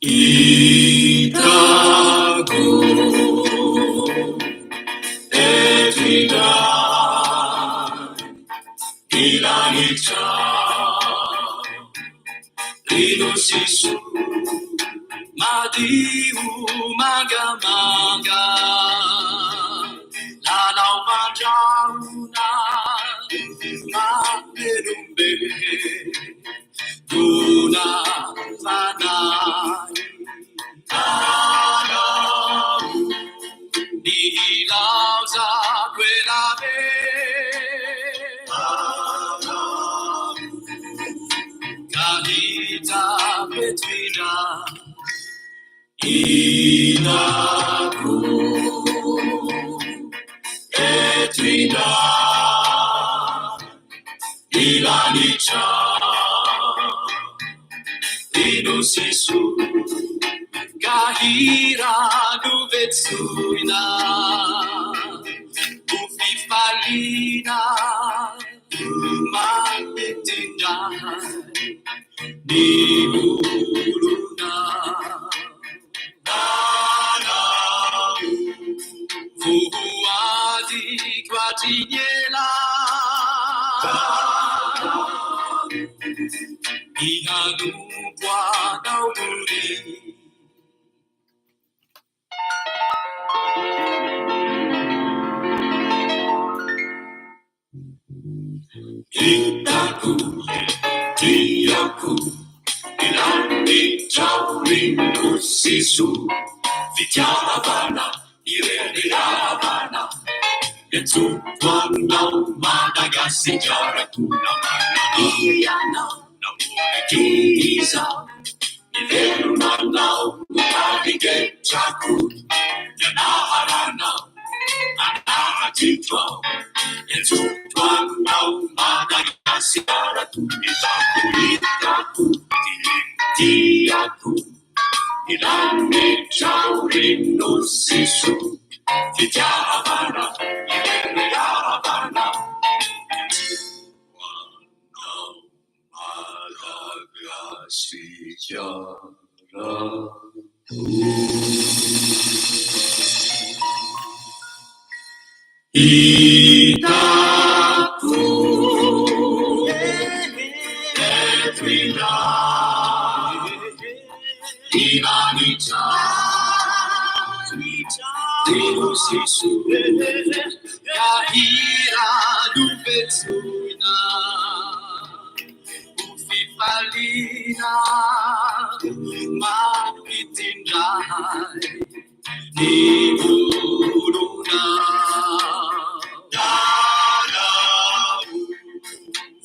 Hitako eto indray ny lanitra ry Nosy soa madio mangamanga lalaovan-drahona mamelombe dona fanahy anao ny hilaozako ela be ka hitako eto indray hitako eto indray ny lanitra ry Nosy soa ka hira novetsoina ho fifaliana mampety indray ny olona nanao voadiko hatry ny ela ny hanompo anao doria. Hitako, tiako, ny lanitrao ry Nosy soa, fitiavana ireharehavana, miantsoa anao Madagasikara tona manana ianao, nahoana ity izaho, ny velonanao no tarigetrako, ny anaranao anatiko ao, miantsoa anao Madagasikara tony hitako, tiako, ny lanitrao ry Nosy soa, fitiavana ireharehavana, miantsoa anao Madagasikara. Hitako eto indray ny lanitra ry Nosy soa ka hira novetsoina ho fifaliana mampitindray ny olona nanao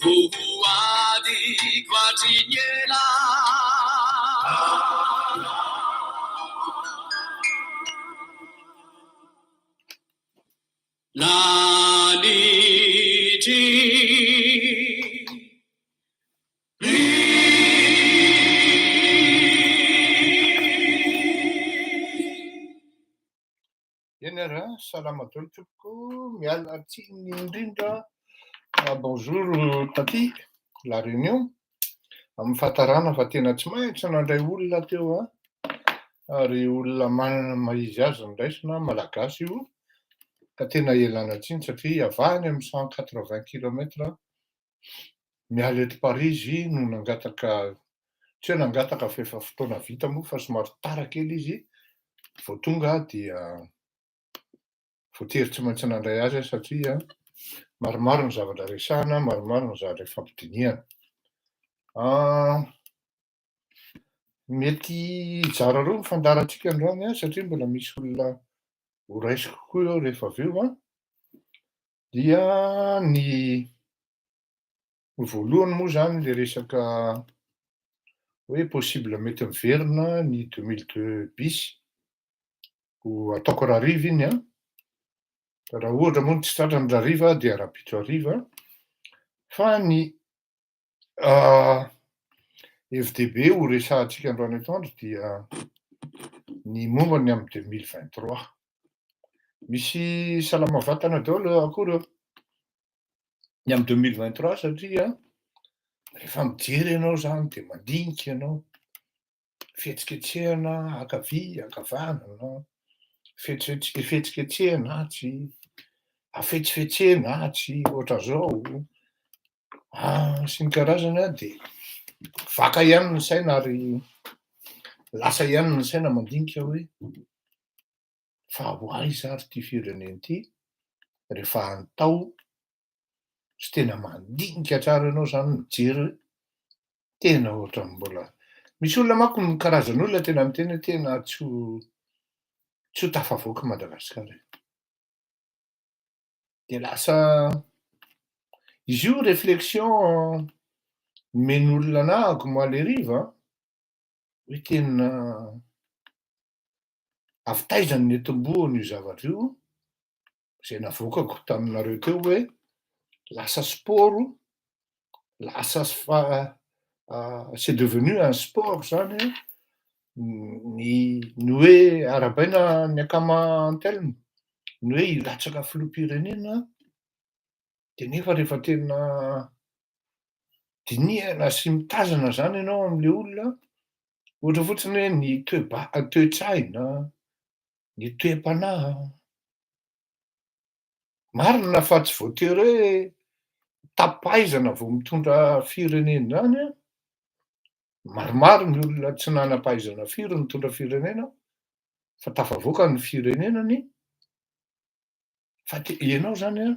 voadiko hatry ny ela. Lanitry Eny ary an, salama daholo tompoko, miala tsiny indrindra, bonjour taty La Réunion, amin'ny fahatarana fa tena tsy maintsy nandray olona teo an, ary olona manana ny maha izy azy no raisina, malagasy io, ka tena ialana tsiny satria avy any amin'ny 180 kilomètre Miala eto Paris izy no nangataka, tsy hoe nangataka fa efa fotoana vita moa fa somary tara kely izy vao tonga dia voatery tsy maintsy nandray azy aho satria maromaro ny zavatra resahana, maromaro ny zavatra ifampidinihana. Mety hizara roa ny fandaharantsika androany an, satria mbola misy olona ho raisiko koa eo rehefa avy eo an. Dia ny voalohany moa zany le resaka hoe possible mety miverina ny 2002 bis, ho ataoko rahariva iny an, raha ohatra moa tsy tratra ny rahariva dia rahampitso hariva, fa ny Hevi-dehibe ho resahantsika androany atoandro dia ny momba ny amin'ny 2023. Misy salama vatana daholo akory eo ny amin'ny 2023 satria rehefa mijery ianao izany dia mandinika ianao. Fihetsiketsehana ankavia, ankavanana, fihetsets- fihetsiketsehana atsy, hafetsifetsena atsy, ohatran'izao, sy ny karazany a, de vaka ihany ny saina ary lasa ihany ny saina mandinika hoe fa ho aiza ary ty firenena ty rehefa antao sy tena mandinika tsara ianao zany mijery hoe tena ohatran'ny mbola misy olona manko ny karazan'olona tena miteny hoe tena tsy ho tafavoaka Madagasikara e. De lasa izy io réflexion nomen'olona anahako omaly hariva hoe tena avy taiza no nitomboan'io zavatra io, zay navoakako taminareo teo hoe lasa sport, lasa fa c'est devenu un sport zany ny hoe arahabaina ny akama Antelme, ny hoe hilatsaka filoham-pirenena, de nefa rehefa tena dinihana sy mitazana zany ianao am'le olona, ohatra fotsiny hoe ny toe-ba- toe-tsaina, ny toe-panahy, marina fa tsy voatery hoe tapaizana vao mitondra firenena zany a, maromaro ny olona tsy nanam-pahaizana firy nitondra firenena fa tafavoaka ny firenenany, fa te- ianao zany a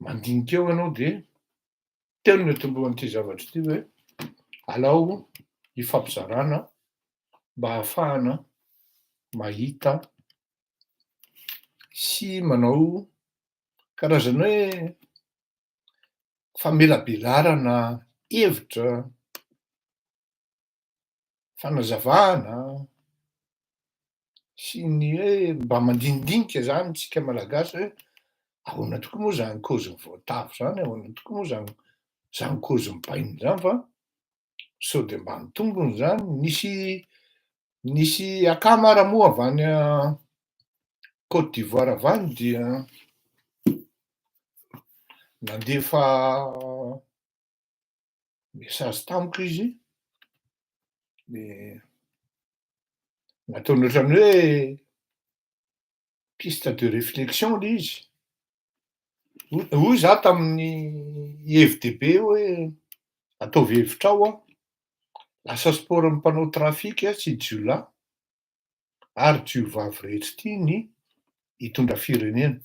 mandinika eo ianao de teo no nitomboan'ity zavatra ity hoe alao ifampizarana mba ahafahana mahita sy manao karazany hoe famelabelarana hevitra, fanazavana sy ny hoe mba mandinidinika zany tsika malagasy hoe ahoana tokoa moa zany kôzin'ny voatavo zany, ahoana tokoa moa zany kôzin'ny baina zany fa sao de mba mitombony zany. Nisy akama ara moa avy any Côte d'Ivoire avy any dia nandefa message tamiko izy, de nataony ohatrany hoe piste de réflexion le izy. Hoy za tamin'ny hevi-dehibe hoe ataovy hevitrao aho, lasa sport ny mpanao trafika sy jiolahy ary jiovavy rehetra ity ny hitondra firenena.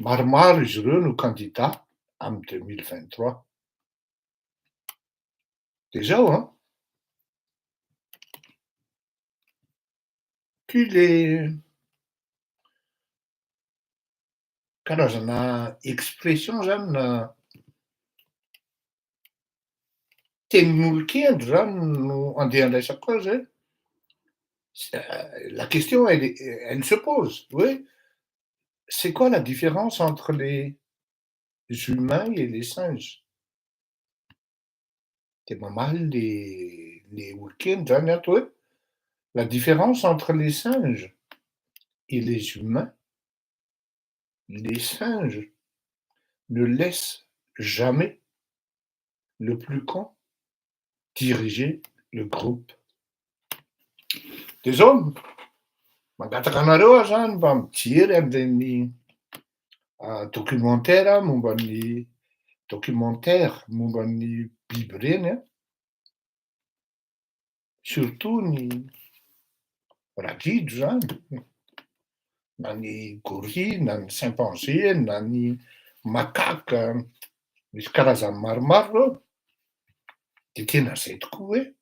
Maromaro izy ireo no candidat amy 2023. De zao an, ty le karazana expression zany na tenin'olo-kendry zany no andeha andraisako azy hoe la question elle se pose hoe c'est quoi la différence entre les humains et les singes? De mamaly le olo-kendry zany ato hoe la différence entre les singes et les humains, les singes ne laissent jamais le plus con diriger le groupe. De zao mangataka anareo aho zany mba mijery an'ireny documentaire momba ny documentaire momba ny biby reny a, surtout ny ragidro zany, na ny gorille, na ny chimpanzé, na ny macaque, misy karazany maromaro reo, de tena zay tokoa hoe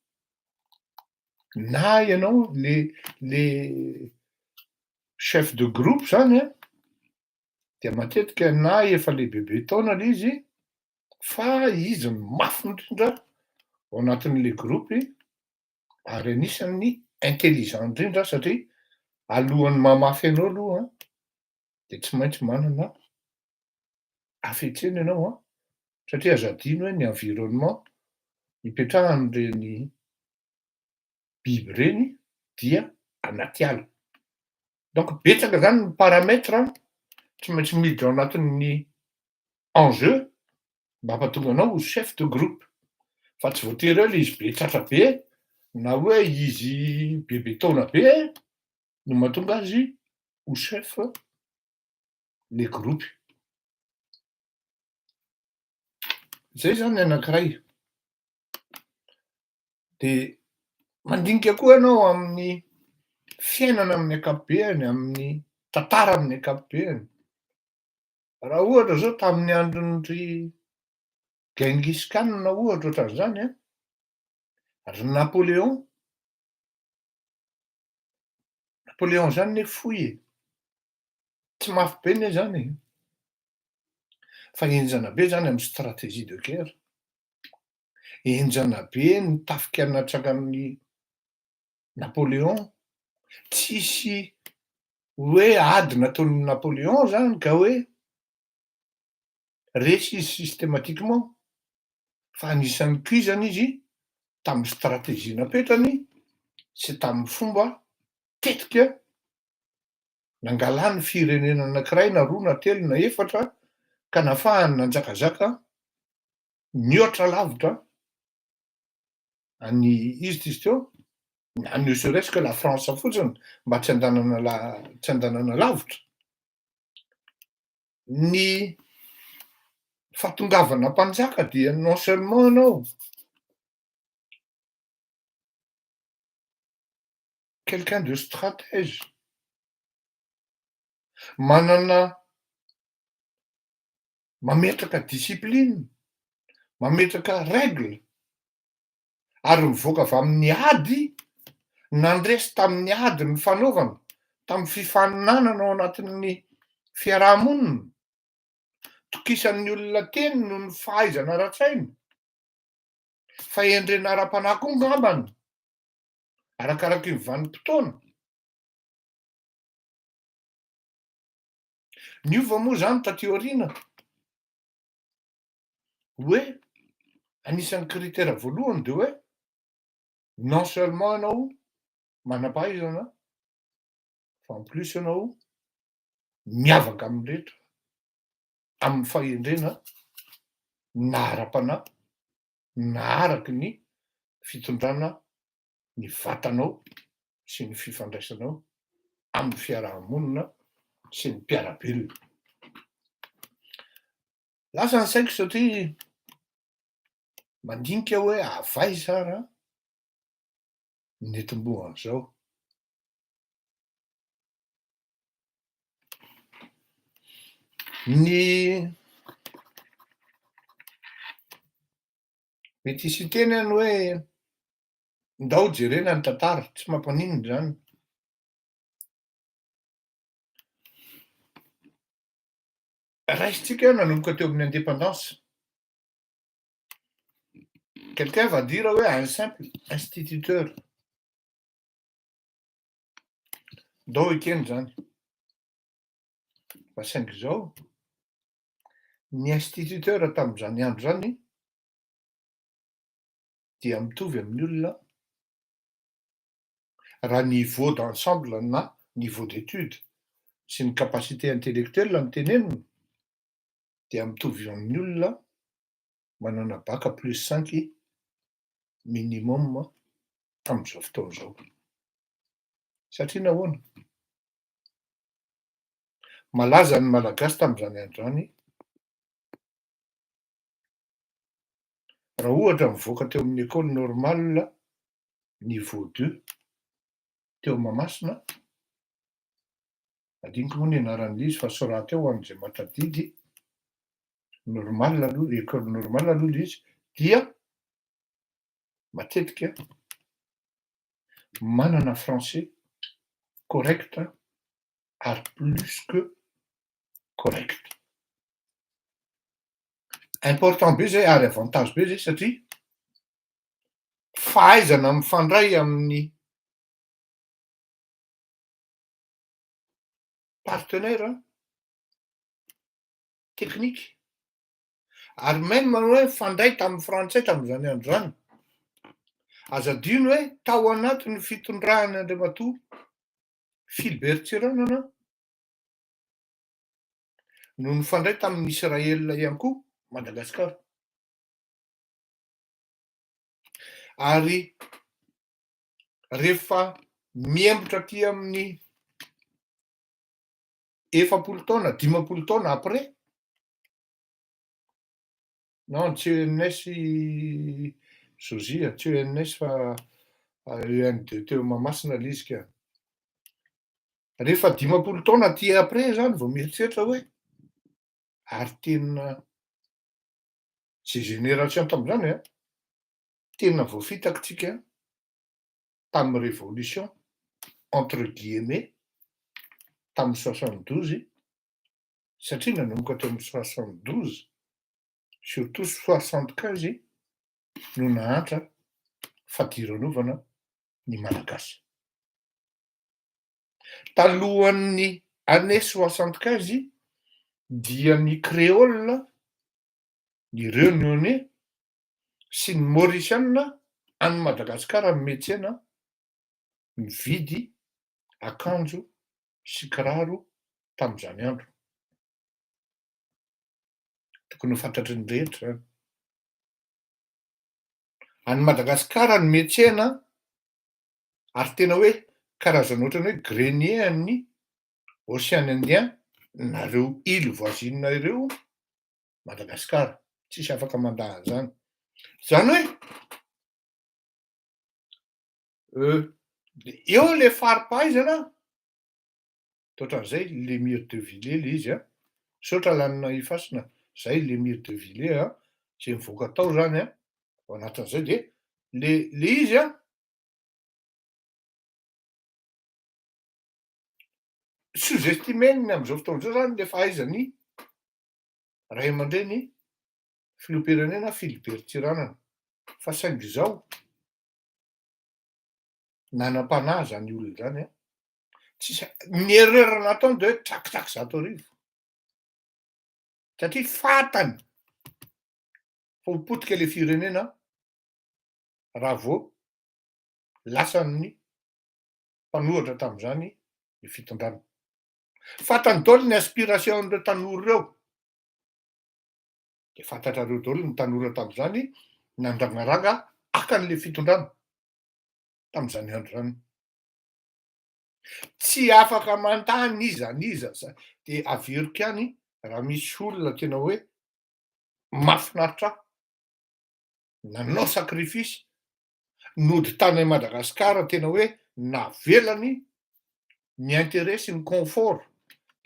na ianao le chef de groupe zany a, de matetika na efa lehibebe taona le izy fa izy ny mafy indrindra ao anatin'le groupe ary anisan'ny intelligent indrindra, satria alohan'ny mamafy anao aloha de tsy maintsy manana hafetsena ianao a, satria aza adino hoe ny environnement ipetrahany reny biby reny dia anaty ala. Donc betsaka zany ny paramètre tsy maintsy miditra ao anatin'ny enjeu mba hampatonga anao ho chef de groupe, fa tsy voatery hoe le izy be tratra be. na hoe izy bebe taona be no mahatonga azy ho chef le groupe. Zay zany ny anankiray. De mandinika koa ianao amin'ny fiainana amin'ny ankapobeany, amin'ny tantara amin'ny ankapobeany. Raha ohatra zao tamin'ny andron-dry Genghis Khan ohatra ohatran'izany an, ry Napoléon, Napoléon zany ne fohy e, tsy mafy be ne zany e, fa henjana be zany amy stratégie de guerre, henjana be ny tafika natsangan'ny Napoléon, tsisy hoe ady nataon'ny Napoléon zany ka hoe resy izy systématiquement, fa anisan'ny koizana izy tamy stratégie napetrany sy tamy fomba tetika nangalany firenena anankiray na roa na telo na efatra ka nafahany nanjakazaka mihoatra lavitra any izy ty izy teo, na ne serait-ce que la France fotsiny mba tsy andanana la tsy andanana lavitra. Ny fahatongavana mpanjaka dia non seulement anao quelqu'un de stratège, manana mametraka discipline, mametraka règle, ary mivoaka avy amin'ny ady, nandresy tamin'ny ady ny fanaovana, tamy fifaninanana ao anatin'ny fiarahamonina, tokisan'ny olona teny noho ny fahaizana ara-tsaina, fahendrena ara-panahy koa ngambany, arakaraky ny vanim-potoana. Niova moa zany taty aoriana hoe anisan'ny critère voalohany de hoe non seulement ianao manam-pahaizana fa en plus ianao miavaka amy rehetra amin'ny fahendrena na ara-panahy na araky ny fitondrana ny vatanao sy ny fifandraisanao amin'ny fiarahamonina sy ny mpiara-belona. Lasa ny saiko satria mandinika hoe avaiza raha netombohan'izao. Ny mety hisy hiteny any hoe ndao jerena ny tantara, tsy mampaninona zany. Raisitsika nanomboka teo amin'ny indépendance. Quelqu'un va dire hoe un simple instituteur. Ndao ekeny zany. Fa saingy zao, ny instituteur tamin'izany andro zany dia mitovy amin'ny olona raha niveau d'ensemble na niveau d'étude sy ny capacité intellectuelle no tenenina dia mitovy amin'ny olona manana bac plus cinq minimum tam'izao fotoana zao. Satria nahoana? Malaza ny Malagasy tam'izany andro zany raha ohatra mivoaka teo amin'ny école normale niveau deux teo Mahamasina, adinoko moa ny anaran'ilay izy fa soraty eo ho an'izay mahatadidy, normale aloha, école normale aloha ilay izy, dia matetika manana français correct ary plus que correct. Important be zay ary avantage be zay satria fahaizana mifandray amin'ny partenaire technique ary même hoe mifandray tamin'ny frantsay tam'izany andro zany. Aza adino hoe tao anatin'ny fitondrany Andriamatoa Philibert Tsiranana no nifandray tamin'ny Israel ihany koa Madagasikara. Ary Rehefa miembotra aty amin'ny 40 taona, 50 taona après, non tsy ENS Josie, tsy ENS fa EN2 teo Mahamasina le izy ka. Rehefa 50 taona aty après zany vao mieritreritra hoe ary tena zay génération tam'izany a, tena voafitaky tsika tamin'ny révolution entre guillemets tamin'ny 72, satria nanomboka teo amin'ny 72, surtout 75 no nahantra fadiranovana ny Malagasy. Talohan'ny année 75 dia ny créole, ny réunionnais sy ny mauriciana any Madagasikara ny metsena mividy akanjo sy kiraro tam'izany andro. Tokony ho fantatry ny rehetra zany. Any Madagasikara ny metsena ary tena hoe karazana ohatrany hoe grenier an'ny Océan Indien nareo île voisine ireo Madagasikara, tsisy afaka mandà an'izany. Zany hoe eo le fari-pahaizana de ohatran'izay Lemire de Villiers le izy a, misaotra lanina ifasina zay Lemire de Villiers a, zay mivoaka tao zany a, ao anatin'izay de le izy a sous-estimeny am'izao fotoana zao zany le fahaizany ray aman-dreny filoham-pirenena Philibert Tsiranana, fa saingy zao nanam-panahy zany olona zany a, tsisy ny erreur nataony de hoe trakitsaky 1100 satria fantany fa ho potika le firenena raha vao lasan'ny mpanohitra tam'izany ny fitondrana. Fantany daholo ny aspiration n'ireo tanora ireo, de fantatrareo daholo ny tanora tam'izany nandrangaranga aka an'le fitondrana tam'izany andro zany. Tsy afaka manontany iza n'iza za de averiko ihany raha misy olona tena hoe mahafinaritra ahy nanao sacrifice nody tany Madagasikara, tena hoe navelany ny intérêt sy ny confort,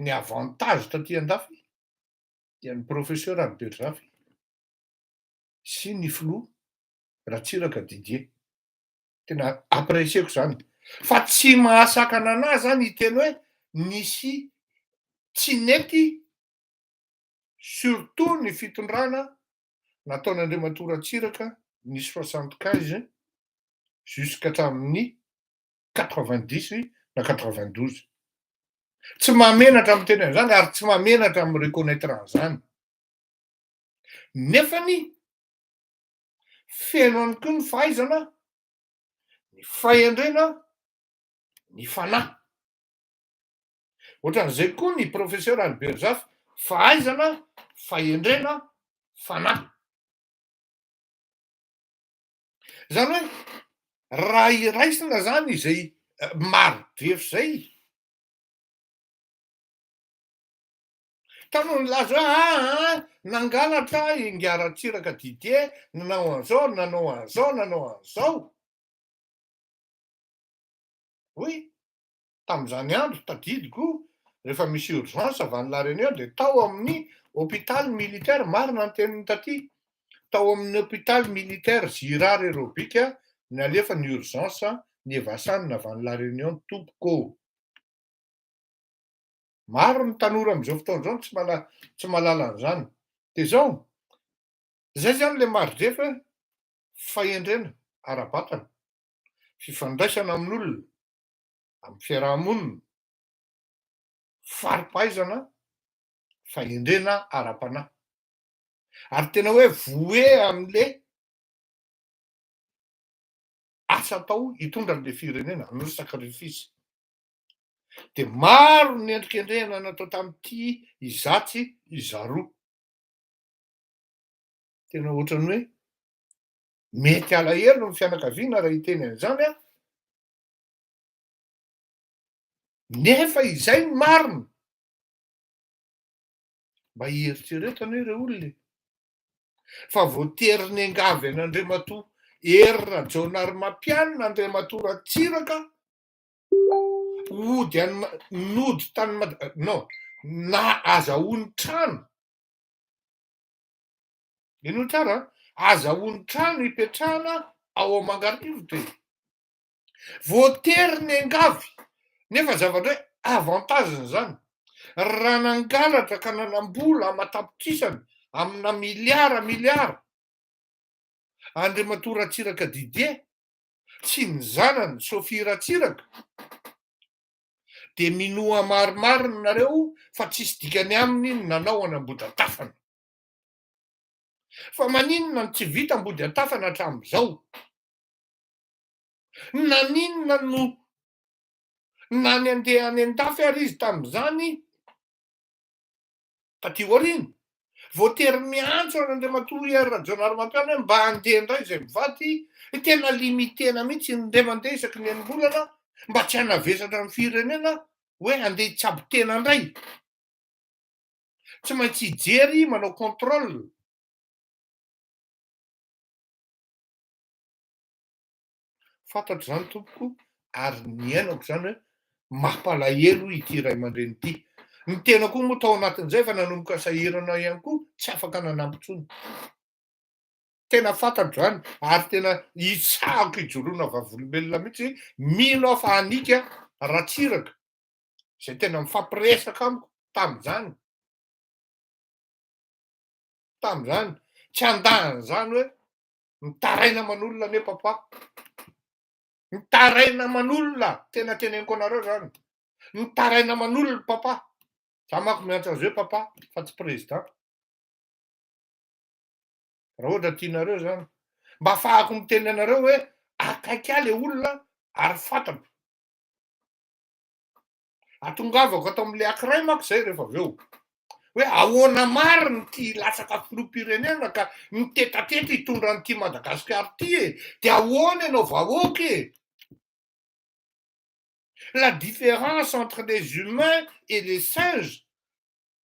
ny avantage taty andafy, dia ny professeur Albert Zafy sy ny filoha Ratsiraka Didier. Tena apprécieko zany fa tsy mahasakana anazy zany hiteny hoe nisy tsy nety, surtout ny fitondrana nataon'Andriamatoa Ratsiraka ny 75 jusqu'à hatramin'ny 90 na 92. Tsy mahamenatra amy teny an'izany ary tsy mahamenatra amy reconnaître an'izany, nefany feno ihany koa ny fahaizana, ny fahendrena, ny fanahy. Ohatran'izay koa ny professeur Albert Zafy, fahaizana, fahendrena, fanahy. Zany hoe raha iraisina zany izay maridrefy zay tano nilaza hoe aa nangalatra ingahy Ratsiraka Didier, nanao an'izao, nanao an'izao, nanao an'izao oy tam'izany andro. Tadidiko rehefa misy urgence avy any La Réunion de tao amin'ny hôpital militaire, marina ny teniny taty, tao amin'ny hôpital militaire Girard et Robic ny alefa ny urgence ny Evasanina avy any La Réunion tompoko. Maro ny tanora am'izao fotoana zao tsy mahalala an'izany. De zao zay zany le maridrefy hoe fahendrena ara-batana, fifandraisana amin'olona, amy fiarahamonina, fari-pahaizana, fahendrena ara-panahy, ary tena hoe voe am'le asa atao hitondra an'le firenena no sacrifice. De maro ny endrikendrehana natao tam'ity izatsy izaroa, tena ohatrany hoe mety alahelo ny fianakaviana raha hiteny an'izany a. Nefa izay ny marina. Mba hieritrereto anie ireo olona e. Fa voatery niangavy an'Andriamatoa Hery Rajaonarimampianina Andriamatoa Ratsiraka hody any nody tany Mada- non, na azahoany trano. Henoy tsara an, azahoany trano hipetrahana ao Mangarivotra e. Voatery niangavy, nefa zavatra hoe avantage-ny izany. Raha nangalatra ka nanam-bola aman-tapitrisany amina miliara miliara Andriamatoa Ratsiraka Didier sy ny zanany Sophie Ratsiraka dia minoa marimarina nareo fa tsisy dikany aminy ny nanao an'Ambohidratafana. Fa maninona no tsy vita Ambodiatafana hatramin'izao? Naninona no na ny andeha any an-dafy ary izy tamin'izany taty aoriana? Voatery miantso an'Andriamatoa Hery Rajaonarimampianina hoe mba handeha indray izay mivady, tena limiter-na mihitsy indray mandeha isaky ny enim-bolana mba tsy hanavesatra ny firenena hoe handeha hitsabo tena indray. Tsy maintsy hijery manao contrôle. Fantatro izany tompoko ary niainako izany hoe mampalahelo ity ray aman-dreny ity. Ny tena koa moa tao anatin'izay efa nanomboka sahirana ihany koa, tsy afaka nanampy intsony. Tena fantatro izany ary tena itsahako ijoroana vavolombelona mihitsy, mino aho fa Annika Ratsiraka izay tena mifampiresaka amiko tamin'izany, tamin'izany, tsy handà an'izany hoe Mitaraina aman'olona anie papa. Mitaraina aman'olona, tena teneniko anareo zany. Mitaraina aman'olona papa. Za manko miantso azy hoe papa fa tsy président. Raha ohatra tianareo zany. Mba afahako miteny anareo hoe akaiky ahy le olona ary fantako. Atongavako ato amin'ilay ankiray manko izay rehefa avy eo. Hoe ahoana marina ity latsaka filoham-pirenena ka mitetateta hitondra an'ity Madagasikara ity e? Dia ahoana ianao vahoaka e? La différence entre les humains et les singes,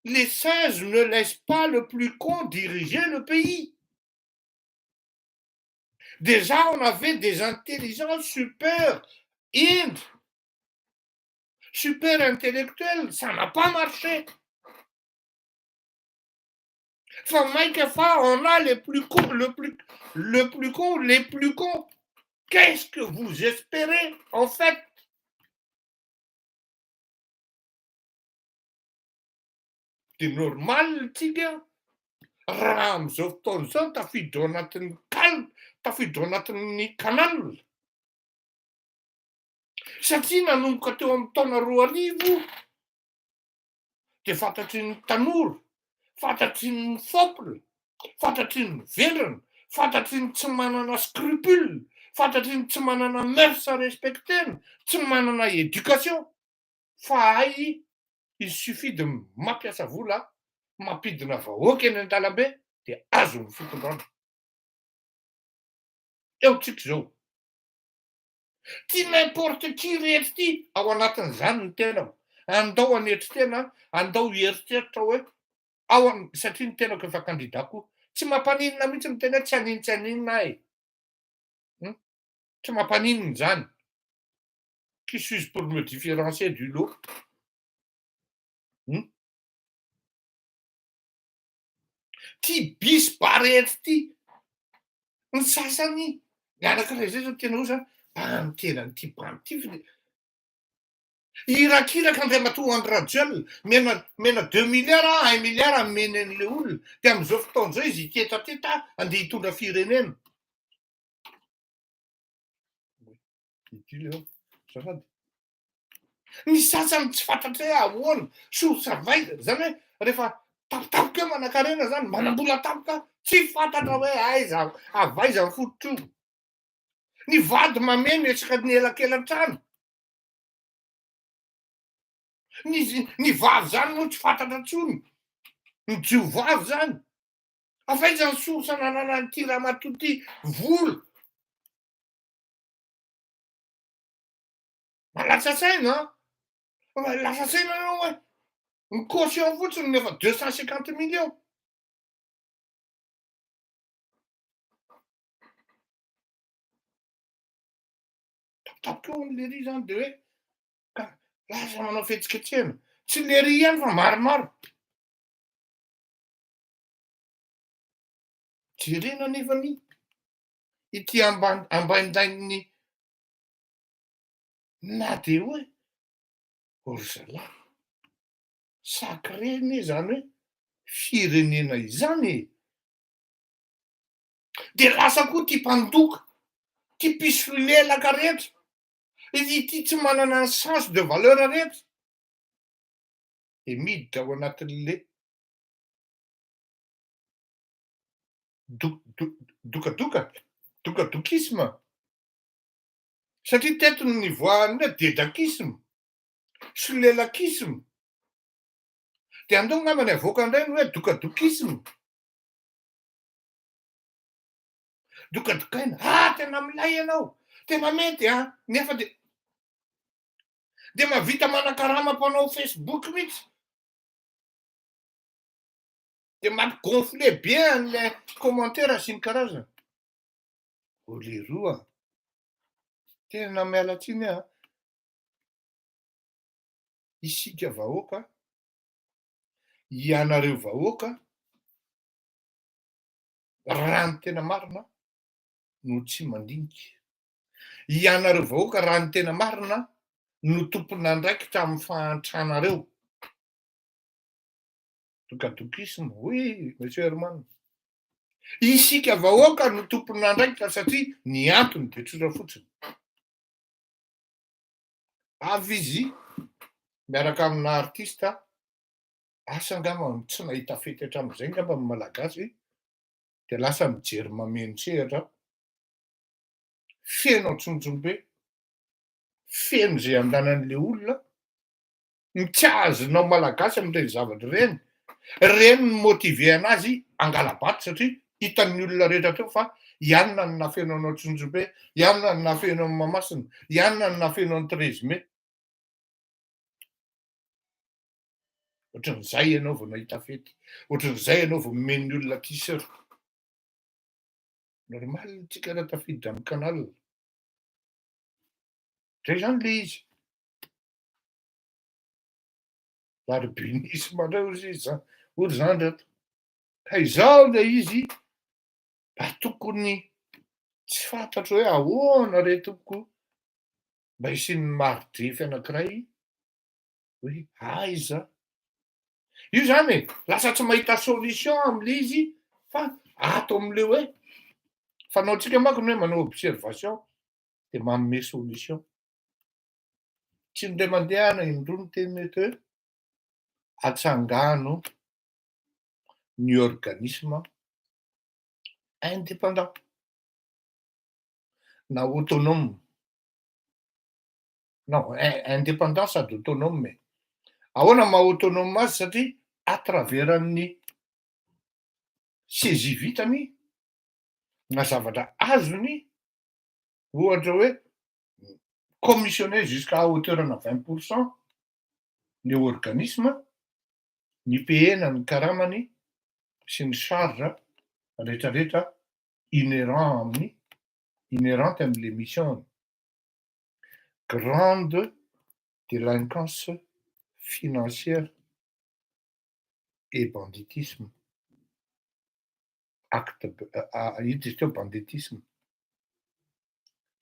les singes ne laissent pas le plus con diriger le pays. Déjà on avait des intelligences super hendry super intellectuel, ça n'a pas marché. Fa mainka fa on a les plus cons, le plus, le plus con, les plus cons. Qu'est-ce que vous espérez en fait? De normal tsika raha amin'izao fotoana izao tafiditra ao anatin'ny cal, tafiditra ao anatin'ny canal. Satria nanomboka teo amin'ny taona 2000 dia fantatry ny tanora, fantatry ny fopla, fantatry ny vendrana, fantatry ny tsy manana scrupule, fantatry ny tsy manana mœurs respecter-na, tsy manana éducation fa hay il suffit de mampiasa vola mampidina vahoaka eny an-dalambe dia azo ny fitondrana. Eo tsika izao. Ty n'importe qui rehetra ity ao anatin'izany ny tenako. Andao hanetry tena, andao hieritreritra hoe ao am- satria ny tenako efa candidat koa. Tsy mampaninona mihitsy miteny hoe tsy hanin tsy haninona aho e. Hum? Tsy mampaninona izany. Qui suis-je pour me différencier du lot? Hum? Ty bisy ba rehetra ty, ny sasany, ny anankiray zay zao tena oa zany, bandy tena an'ity bandy ty ve, irakiraka Andriamatoa Andry Rajoelina, mena mena deux milliards un milliard ameny an'le olona, de am'izao fotoana zao izy hitetateta andeha hitondra firenena. Ity le ao, azafady. Ny sasany tsy fantatra hoe ahoana, source avy aiza, zany hoe rehefa tampotampoka eo manankarena zany, manambola tampoka, tsy fantatra hoe aiza, avy aiza ny fototra io. Ny vady mameno isaky ny elakelan-trano. Ny ny vavy zany moa tsy fantatra intsony, ny jiovavy zany. Avy aiza ny source nananan'ity ramatoa ity vola? Mahalatsa-tsaina an! Lasa saina ianao hoe ny caution fotsiny no efa 250 millions. Tampotampoka eo ny lery zany de hoe ka lasa manao fihetsiketsehana. Tsy lery ihany fa maromaro. Jerena anefa ny ity ambany ambaindain'ny na de hoe o ry zalahy, sacré anie zany hoe firenena izany e! De lasa koa ty mpandoka, ty mpisolelaka rehetra, ity tsy manana ny sens de valeur rehetra, de miditra ao anatin'le do- do- dokadoka, dokadokisme, satria teto no nivoahan'ny hoe dedakisme, solelakisme, de andao angamba ny avoaka indray ny hoe dokadokisme. Dokadokaina, ah tena milay ianao, tena mety an, nefa de de mahavita manakarama mpanao Facebook mihitsy. De mampi-gonfler be an'ilay commentaire sy ny karazany. O leroa a! Tena miala tsiny aho an! Isika vahoaka, ianareo vahoaka, raha ny tena marina no tsy mandinika. Ianareo vahoaka raha ny tena marina no tompon'andraikitra amin'ny fahantranareo. Dokadokisme, oui monsieur Herman. Isika vahoaka no tompon'andraikitra satria ny antony dia tsotra fotsiny. Avy izy miaraka amina artiste, asa angamba tsy nahita fety hatramin'izay angamba ny Malagasy, dia lasa mijery mameno sehatra, feno antsonjombe, feno izay andanan'ilay olona, Ny tsy azonao malagasy amin'ireny zavatra ireny, ireny no motiver anazy hangala-bato satria hitan'ny olona rehetra teo fa i anona no nahafeno anao Antsonjombe, i anona no nahafeno an'i Mahamasina, i anona no nahafeno an'i Treize Mai. Ohatran'izay ianao vao nahita fety, ohatran'izay ianao vao nomen'ny olona t-shirt. Normal tsika raha tafiditra amin'ny canal. Zay zany le izy. Darwinisme indray hozy izy zany, hoy ry zandry ato. Ka izao ilay izy mba tokony tsy fantatro hoe ahoana re tompoko mba hisian'ny mari-drefy anankiray hoe aiza. Io zany e, lasa tsy mahita solution amin'ilay izy fa ato amin'ilay hoe fanaontsika manko ny hoe manao observation dia manome solution. Tsy indray mandeha na indroa niteny eto hoe atsangano ny organisme indépendant na autonome, non indépendant sady autonome e. Ahoana ny maha autonome azy satria à travers an'ny saisie vitany na zavatra azony ohatra hoe commissionner jusqu'à hauteur ana 20 pour cent ny organisme, ny payena ny karamany sy ny charge retraretra inhérent amin'ny inhérente amin'le mission-ny. Grande délinquance financière et banditisme. Acte ino izy teo banditisme.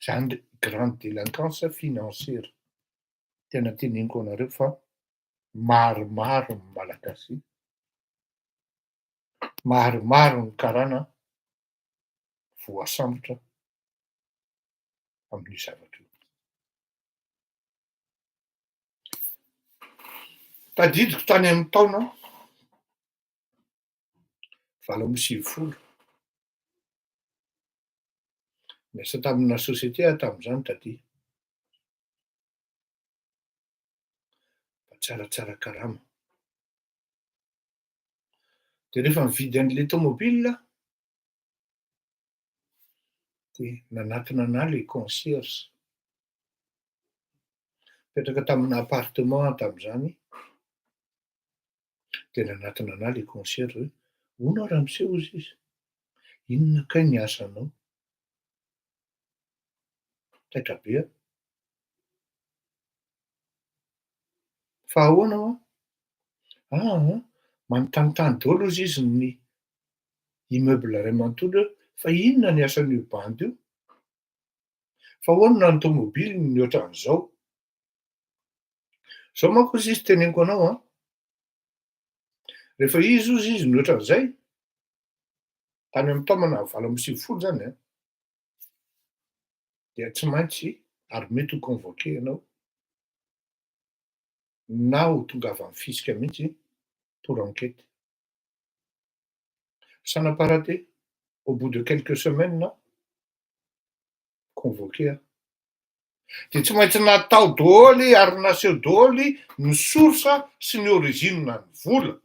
Zany grande délinquance financière. Tena teneniko anareo fa maromaro ny Malagasy, maromaro ny karana voasambotra amin'io zavatra io. Tadidiko tany amin'ny taona 98, niasa tamina société aho tamin'izany taty. Mba tsaratsara karama. De rehefa nividy an'le tomobile aho, de nanatona an'ahy le concierge. Nipetraka tamina appartement aho tamin'izany, de nanatona anahy le concierge hoe: hono aho ramose hozy izy, inona kay ny asanao? Taitra be aho. Fa ahoana hoa? Aa manontanintany daholo hozy izy ny immeuble iray manontolo hoe fa inona ny asan'io bandy io? Fa ahoana ny tomobiliny ny ohatran'izao? Zao manko hozy izy teneniko anao an, rehefa izy hozy izy ny ohatran'izay, tany amin'ny taona 98 zany an, dia tsy maintsy ary mety ho convoqué ianao na ho tongavan'ny fisc mihitsy pour enquête. Ça n'a pas raté, au bout de quelques semaines, convoqué aho. Dia tsy maintsy natao daholo ary naseho daholo ny source sy ny origine ny vola.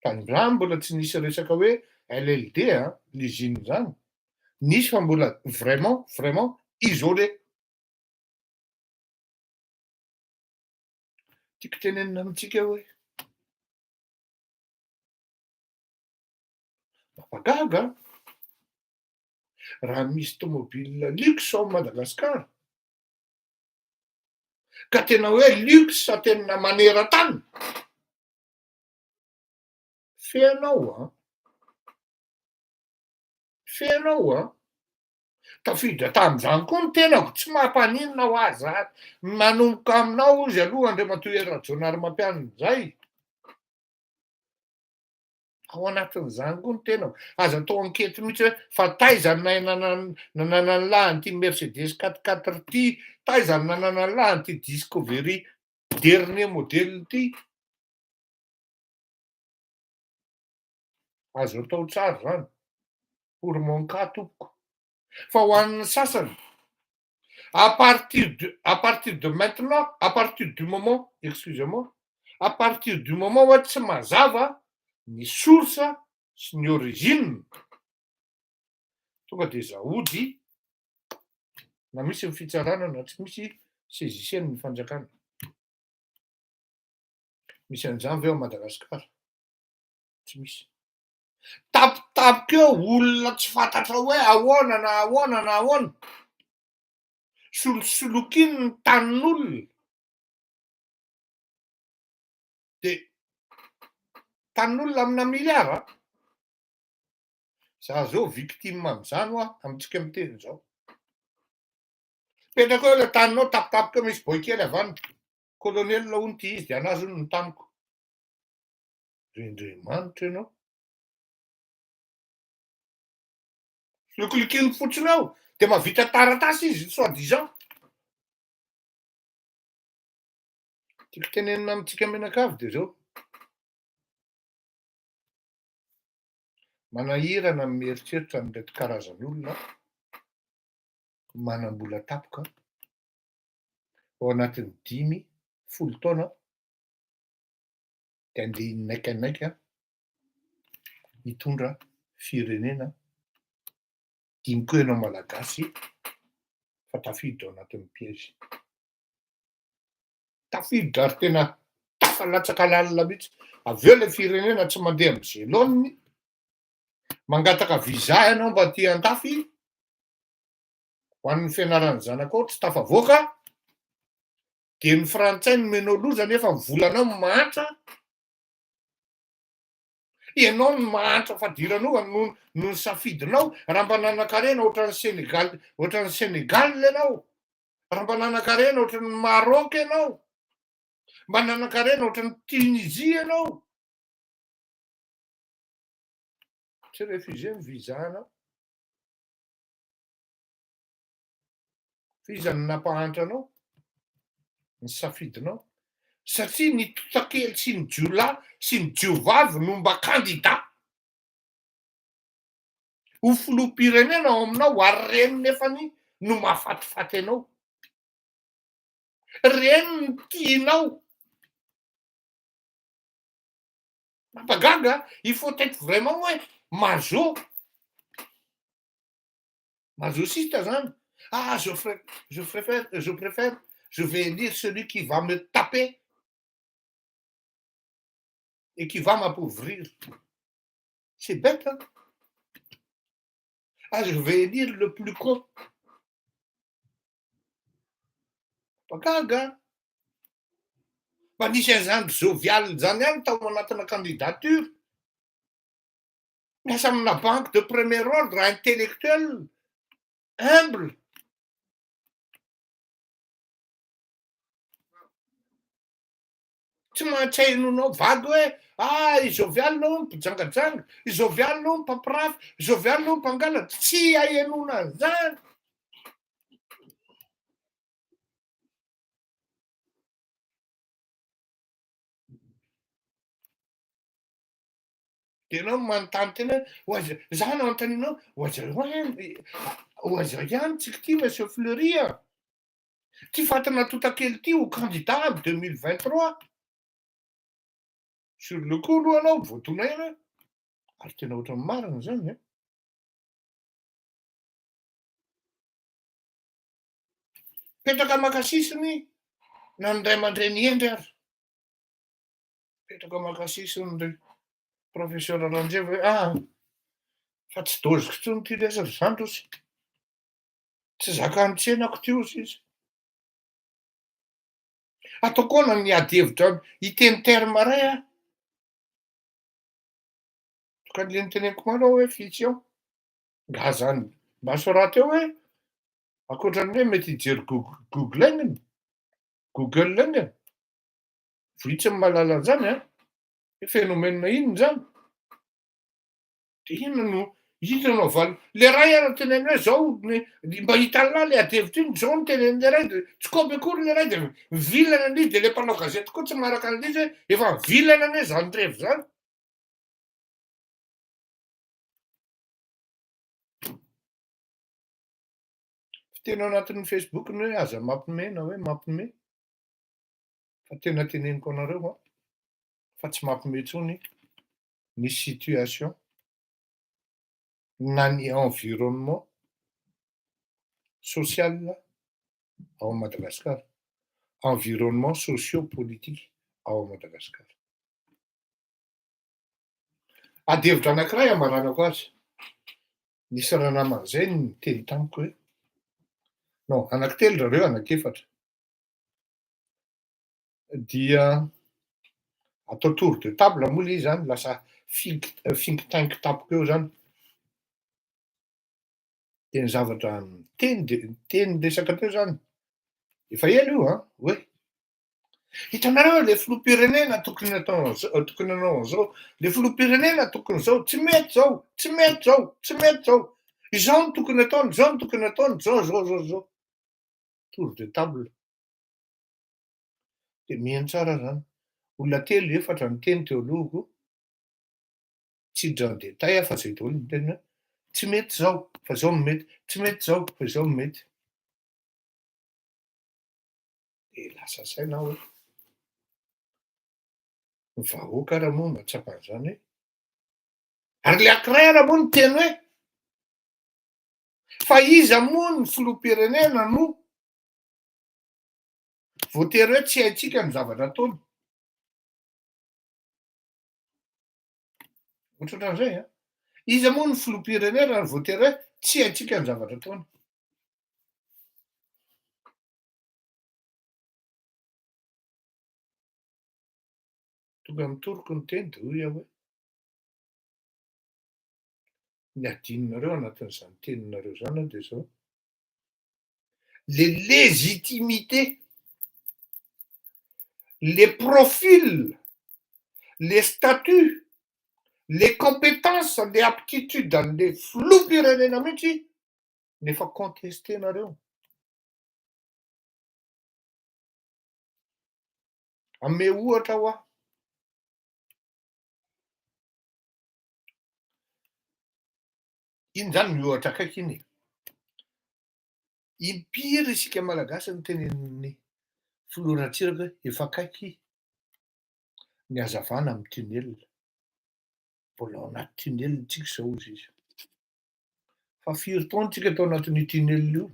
Tamin'izany mbola tsy nisy resaka hoe LLD an, l'usine zany. Nisy fa mbola vraiment, vraiment isolé. Tiako tenenina amintsika hoe mampagaga an, raha misy tomobile luxe ao Madagasikara, ka tena hoe luxe tena maneran-tany, fenao an, fenao an, tafiditra tamin'izany koa ny tenako, tsy mampaninona ho ahy zany, manomboka aminao hozy aloha Andriamatoa Hery Rajaonarimampianina izay, ao anatin'izany koa ny tenako, aza atao ankety mihitsy hoe fa taiza no nananan'ny lahy an'ity Mercedes quatre quatre ity, taiza no nananan'ny lahy an'ity Discovery dernier modèle ity. Azo atao tsara zany, pour mon cas tompoko. Fa ho an'ny sasany, à partir de, à partir de maintenant, à partir du moment, excusez-moi, à partir du moment hoe tsy mazava ny source sy ny origine, tonga de zaody na misy ny fitsarana na tsy misy, saisisseny ny fanjakana. Misy an'izany ve ao Madagasikara? Tsy misy. Tampotampoka eo olona tsy fantatra hoe ahoana na ahoana na ahoana, solosolokiany ny tanin'olona, de tanin'olona amina milliard an! Za zao victime am'zany hoa amintsika miteny zao. Mipetraka eo le taninao tampotampoka eo misy boay kely avy any, colonel hono ty izy de anazy hono ny taniko. Rendremanitra ianao. Solokilokiany fotsiny ao de mahavita taratasy izy soit disant. Tiako tenenina amintsika mianakavy de zao. Manahirana ny mieritreritra an'ireto karazan'olona manam-bola tampoka ao anatin'ny dimy, folo taona de andeha hinaikanaika hitondra firenena dimy koa ianao malagasy fa tafiditra ao anatin'ny piège. Tafiditra ary tena tafalatsaka lalina mihitsy. Avy eo ilay firenena tsy mandeha amin'izay laoniny, mangataka visa ianao mba aty an-dafy ho an'ny fianaran'ny zanakao tsy tafavoaka, de ny frantsay nomenao loza nefa ny volanao mahantra, ianao no mahantra fadiranovana noho noho ny safidinao, raha mba nanan-karena ohatran'ny Sénégal ohatran'ny Sénégal ianao, raha mba nanan-karena ohatran'ny Maroc ianao, mba nanan-karena ohatran'ny Tunisie ianao, tsy refusé ny visa anao. Fa iza no nampahantra anao? Ny safidinao. Satria ny totakely sy ny jiolahy sy ny jiovavy no mba kandida ho filoham-pirenena ao aminao ary reny nefany no mahafatifaty anao. Reny no tianao. Mampagaga, il faut être vraiment hoe maso. Mazochiste zany. Ah je je préfère je préfère je vais élire celui qui va me taper et qui va m'appauvrir. C'est bête hein. Ah je vais élire le plus con. Mpagaga an! Mba nisy an'izany jovial zany ihany tao anatina candidature. Miasa amina banque de premier ordre, intellectuel, humble. Tsy mahatry hainonao vady hoe ah i jovial hono mpijangajanga, i jovial hono mpampirafy, i jovial hono mpangalatra. Tsy hahenoana an'izany. De ianao manontany tena hoe ho aiza, za no anontanianao ho aiza ho ho aiza ihany tsika ity monsieur Fleury a? Ty fatina tontakely ity ho candidat am 2023. Sur le coup aloha anao voadona ihany hoe ary tena ohatran'ny marina zany an. Mipetraka maka sisiny na ny ray aman-dreny hendry ary. Mipetraka maka sisiny ry professeur Ranjeva hoe ah fa tsy doziko intsony ity lesy ry zandry ozy. Tsy zakan'ny tsenako ity ozy izy. Ataoko ahoana ny hiady hevitra hiteny terme iray aho. Ka le noteneniko omaly aho hoe fiction. Nga zany mba soraty eo hoe ankoatran'ny hoe mety hijery google enginy, google enginy. Vitsy ny mahalala an'izany an! Hoe phénomène inona izany? Dia inona no inona no avaly? Le ray ara teneno hoe zao ny mba hitan'lah le adihevitra iny, zao no tenenin'le ray dia tsy kôpy akory le ray dia mivilana anie izy dia le mpanao gazety koa tsy maharaka an'ilay izy hoe efa mivilana anie izany revy izany. Fiteny ao anatin'ny Facebook ny hoe aza mampime na hoe mampime. Fa tena teneniko anareo an, fa tsy mampime intsony ny situation na ny environnement social ao Madagascar, environnement socio politique ao Madagascar. Ady hevitra anankiray hamaranako azy. Nisy ranamana izay niteny tamiko hoe, non, anankitelo zareo, anankiefatra. Dia atao tour de table moa ilay izy zany, lasa think think tank tampoka eo zany. Dia ny zavatra niteny de niteny resaka teo zany, efa ela io an, hoe hitanareo le filoham-pirenena tokony atao an'zao, tokony hanao an'zao, le filoham-pirenena tokony zao, tsy mety zao, tsy mety zao, tsy mety zao, izao no tokony ataony, izao no tokony ataony, zao zao zao zao. Tour de table. Dia mihaino tsara zany. Olona telo, efatra niteny teo alohako, tsy hiditra en détail aho fa zay daholo no niteny hoe tsy mety zao fa zao no mety, tsy mety zao fa izao no mety. Dia lasa saina aho hoe ny vahoaka ara moa mahatsapa an'izany hoe ary le ankiray ara moa niteny hoe fa iza moa ny filoham-pirenena no voatery hoe tsy haintsika ny zavatra ataony. Ohatrohatran'izay an. Iza moa ny filoham-pirenena no voatery hoe tsy haintsika ny zavatra ataony. Tonga amin'ny toroko ny teny dia hoy aho hoe ny adinonareo anatin'izany teninareo izany dia izao, le légitimité, le profil, le statut, les compétences, le aptitude an'le filoham-pirenena mihitsy no efa contester-nareo. Hanome ohatra aho aho. Iny zany miohatra akaiky iny e. Impiry isika Malagasy no tenenin'ny filoha Ratsiraka hoe efa akaiky ny hazavana amin'ny tunnel. Mbola ao anaty tunnel tsika izao hozy izy. Fa firy taona tsika tao anatin'io tunnel io?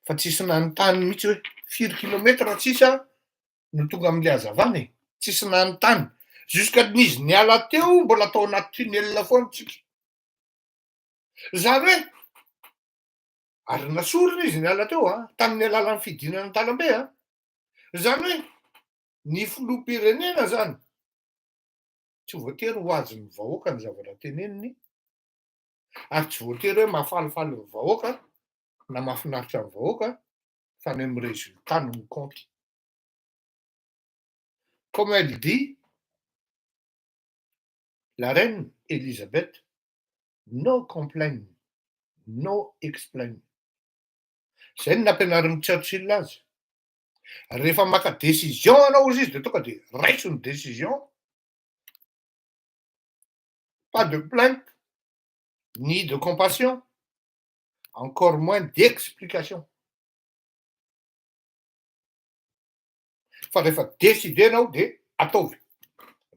Fa tsisy nanontany mihitsy hoe firy kilomètre sisa no tonga amle hazavana e! Tsisy nanontany. Jusqu'à n'izy niala teo mbola tao anaty tunnel foana tsika. Zany hoe ary nasorina izy niala teo an, tamin'ny alalan'ny fidinana an-dalambe an. Zany hoe ny filoham-pirenena zany tsy voatery ho azon'ny vahoaka ny zavatra teneniny ary tsy voatery hoe mahafalifaly ny vahoaka na mahafinaritra ny vahoaka fa ny amin'ny résultat no mi-compte. Comme elle dit la reine Elisabeth, no complain, no explain. Zay no nampianarin'i Churchill azy. Rehefa maka décision anao ozy izy de tonga de raiso ny décision, pas de plainte, ni de compassion, encore moins d'explication. Fa rehefa décider anao de ataovy,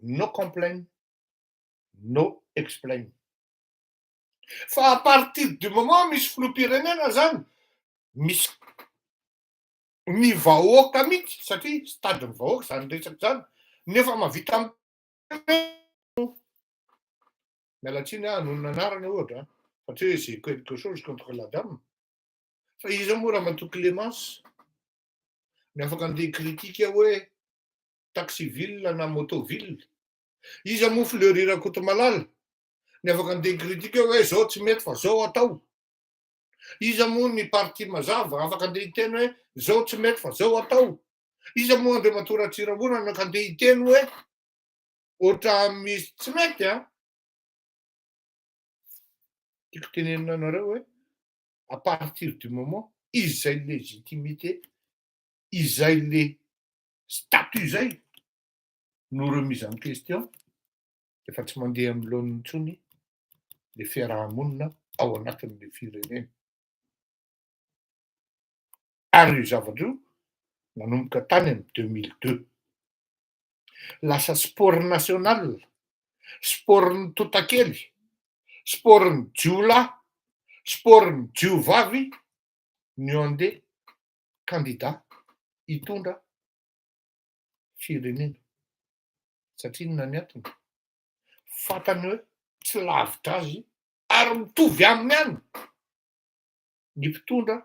no complain, no explain. Fa à partir du moment misy filoham-pirenena zany, misy ny vahoaka mihitsy satria stade ny vahoaka zany resaky zany nefa mahavita miala tsiny aho hanonona anarana ohatra an, fa tsy hoe j'ai quelque chose contre la dame, fa iza moa Ramatoa Clémence ny afaka andeha critique hoe taxi ville na moto ville, iza moa Fleury Rakotomalala ny afaka andeha critique hoe zao tsy mety fa zao atao, iza moa ny parti mazava afaka andeha hiteny hoe zao tsy mety fa zao atao, iza moa Andriamatoa Ratsirahonana ka andeha hiteny hoe ohatran'ny misy tsy mety an. Tiako tenenina anareo hoe à partir du moment izay légitimité, izay le statut zay no remise en question, efa tsy mandeha amin'ny laoniny intsony le fiarahamonina ao anatin'le firenena. Ary io zavatra io nanomboka tany amin'ny 2002. Lasa sport national, sport-n'ny totakely, sport-n'ny jiolahy, sport-n'ny jiovavy no andeha candidat hitondra firenena. Satria inona ny antony? Fantany hoe tsy lavitra azy ary mitovy aminy ihany ny mpitondra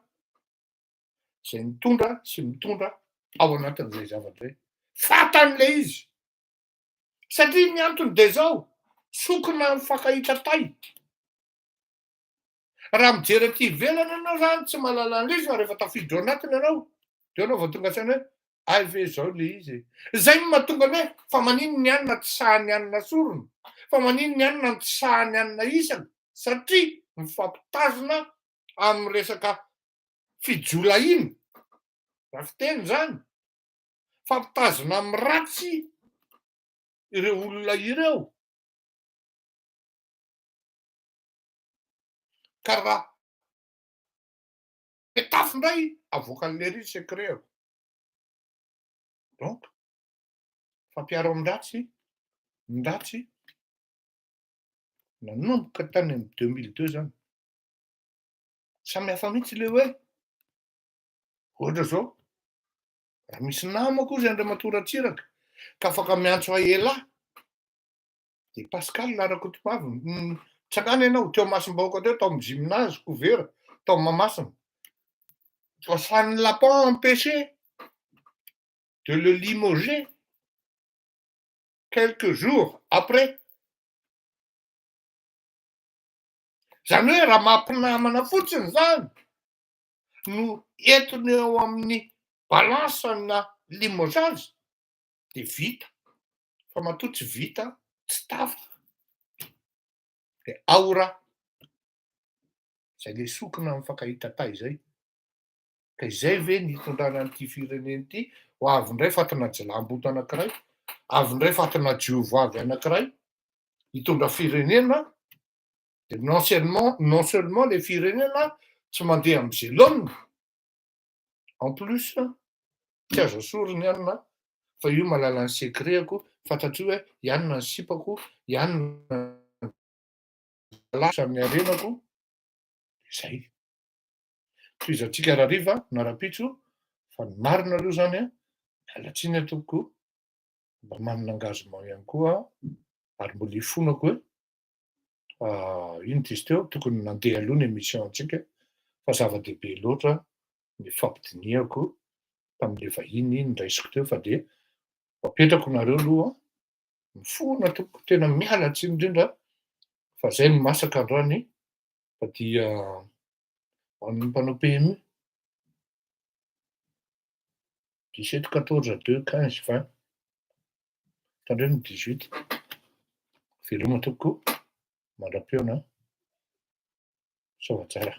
zay mitondra sy mitondra ao anatin'izay zavatra zay. Fantany le izy. Satria ny antony de zao, sokina mifankahita tay. Raha mijery aty ivelany ianao zany tsy mahalala an'ilay izy fa rehefa tafiditra ao anatiny ianao de ianao vao tonga saina hoe hay ve zao le izy e. Zay no mahatonga ny hoe fa maninona ny anona tsy sahy ny anona sorona, fa maninona ny anona tsy sahy ny anona isany, satria mifampitazona amin'ny resaka fijolahiana, raha fiteny zany, fampitazona amin'ny ratsy ireo olona ireo. Ka raha petafo indray avoakan'lery secret-ko. Donc, fampiaro amin'ny ratsy, ny ratsy nanomboka tany amin'ny 2002 zany. Samy hafa mihitsy le hoe ohatra zao, raha misy namako ozy Andriamatoa Ratsiraka ka afaka miantso ahy elah, de Pascal Rakotomavo, tsangana ianao teo Masimbahoaka teo, tao amin'ny gymnase couvert tao Mahamasina. Fa ça ne l'a pas empêché de le limoger quelques jours après. Zany hoe raha mampinamana fotsiny zany no entiny eo amin'ny balance na limogeage de vita, fa matoa tsy vita tsy tafa de ao raha zay le sokina mifankahita tay zay. Ka izay ve ny hitondrana an'ity firenena ity ho avy indray fatina jilamboto anankiray, avy indray fatina jiovavy anankiray hitondra firenena, de non seulement le firenena tsy mandeha am'izay laoniny, en plus tsy azo asoriny anina fa io mahalala ny secret-ko, fantatro io hoe ianona ny sipako, ianona lasa amin'ny arenako, zay. Tohizantsika rahariva na rahampitso fa ny marina aloha zany an, miala tsiny aho tompoko, mba manana engagement ihany koa aho ary mbola ifonako hoe ino ty izy teo, tokony nandeha aloha ny émission antsika fa zava-dehibe loatra ny fampidinihako tamin'le vahiny noraisiko teo fa de apetrako nareo aloha, mifona tompoko, tena miala tsiny indrindra fa zay no masaka androany fa dia ho an'ny mpanao PMU, 17, 14, 2, 15, 20, tandremo ny 18, veloma tompoko, mandra-pihaona, soa tsara.